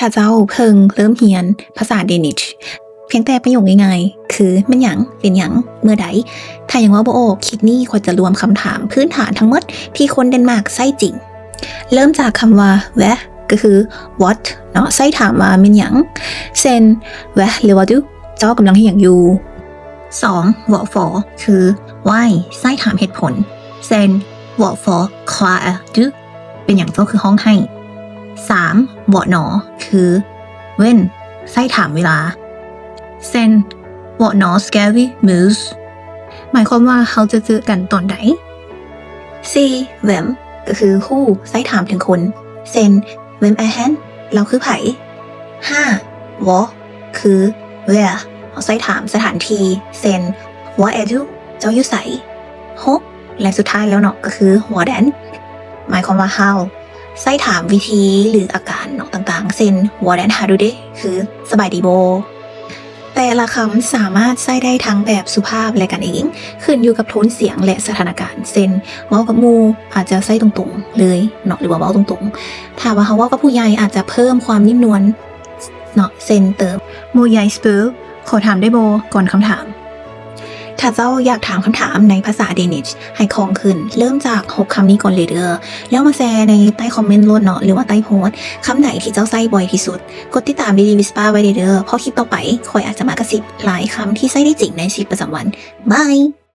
ຖ້າເຈົ້າເພິ່ງເລີ່ມຮຽນພາສາເດນິດ ພຽງແຕ່ປະໂຫຍກງ່າຍໆ ຄື ແມ່ນຫຍັງ? ເປັນຫຍັງ? ເມື່ອໃດ? ຖ້າຍັງເວົ້າບໍ່ອອກ, ຄລິບນີ້ຂ້ອຍຈະລວມຄຳຖາມພື້ນຖານທັງໝົດທີ່ຄົນເດນມາກໃຊ້ຈິງ. ເລີ່ມຈາກຄຳວ່າ Hvad ກໍຄື What ເນາະ, ໃຊ້ຖາມວ່າແມ່ນຫຍັງ ເຊັ່ນ Hvad laver du? ເຈົ້າກຳລັງເຮັດຫຍັງຢູ່? ສອງ Hvorfor ຄື Why ໃຊ້ຖາມເຫດຜົນ ເຊັ່ນ Hvorfor græder du? ເປັນຫຍັງເຈົ້າຄືຮ້ອງໄຫ້? ສາມ Hvornår ຄື When ໃຊ້ຖາມເວລາ ເຊັ່ນ Hvornår skal vi mødes? ໝາຍຄວາມວ່າເຮົາຈະເຈີກັນຕອນໃດ? ສີ່ Hvem ກໍຄື Who ໃຊ້ຖາມເຖິງຄົນ ເຊັ່ນ Hvem er han? ລາວຄືໃຜ? ຫ້າ Hvor ຄື Where ເຮົາໃຊ້ຖາມສະຖານທີ່ ເຊັ່ນ Hvor er du? ເຈົ້າຢູ່ໃສ? ຫົກ ແລະ ສຸດທ້າຍແລ້ວເນາະ ກໍຄື Hvordan ໝາຍຄວາມວ່າ How ໃຊ້ຖາມວິທີ ຫຼື ອາການເນາະ ຕ່າງໆ ເຊັ່ນ Hvordan har du det? ຄື ສະບາຍດີບໍ່? ແຕ່ລະຄຳສາມາດໃຊ້ໄດ້ທັງແບບສຸພາບ ແລະ ກັນເອງ, ຂຶ້ນຢູ່ກັບໂທນສຽງ ແລະ ສະຖານະການ ເຊັ່ນ ເວົ້າກັບໝູ່ ອາດຈະໃຊ້ຕົງໆເລີຍເນາະ ຫຼືວ່າເວົ້າຕົງໆ. ຖ້າວ່າເຮົາເວົ້າກັບຜູ້ໃຫຍ່ ອາດຈະເພີ່ມຄວາມນຸ້ມນວນເນາະ ເຊັ່ນ ເຕີມ Må jeg spørge? ຂໍຖາມໄດ້ບໍ່? ກ່ອນຄຳຖາມ. ຖ້າເຈົ້າຢາກຖາມຄຳຖາມໃນພາສາເດນິດໃຫ້ຄ່ອງຂຶ້ນ, ເລີ່ມຈາກຫົກຄຳນີ້ກ່ອນເລີຍເດີ້ ແລ້ວມາແຊໃນໃຕ້ຄອມເມັນໂລດເນາະ ຫຼືວ່າໃຕ້ໂພສ. ຄຳໃດທີ່ເຈົ້າໃຊ້ບ່ອຍທີ່ສຸດ? ກົດຕິດຕາມ Daily Whisper ໄວ້ເດີ້ ເພາະຄລິບຕໍ່ໄປຂ້ອຍອາດຈະມາກະຊິບຫຼາຍຄຳທີ່ໃຊ້ໄດ້ຈິງໃນຊີວິດປະຈຳວັນ. ບາຍ.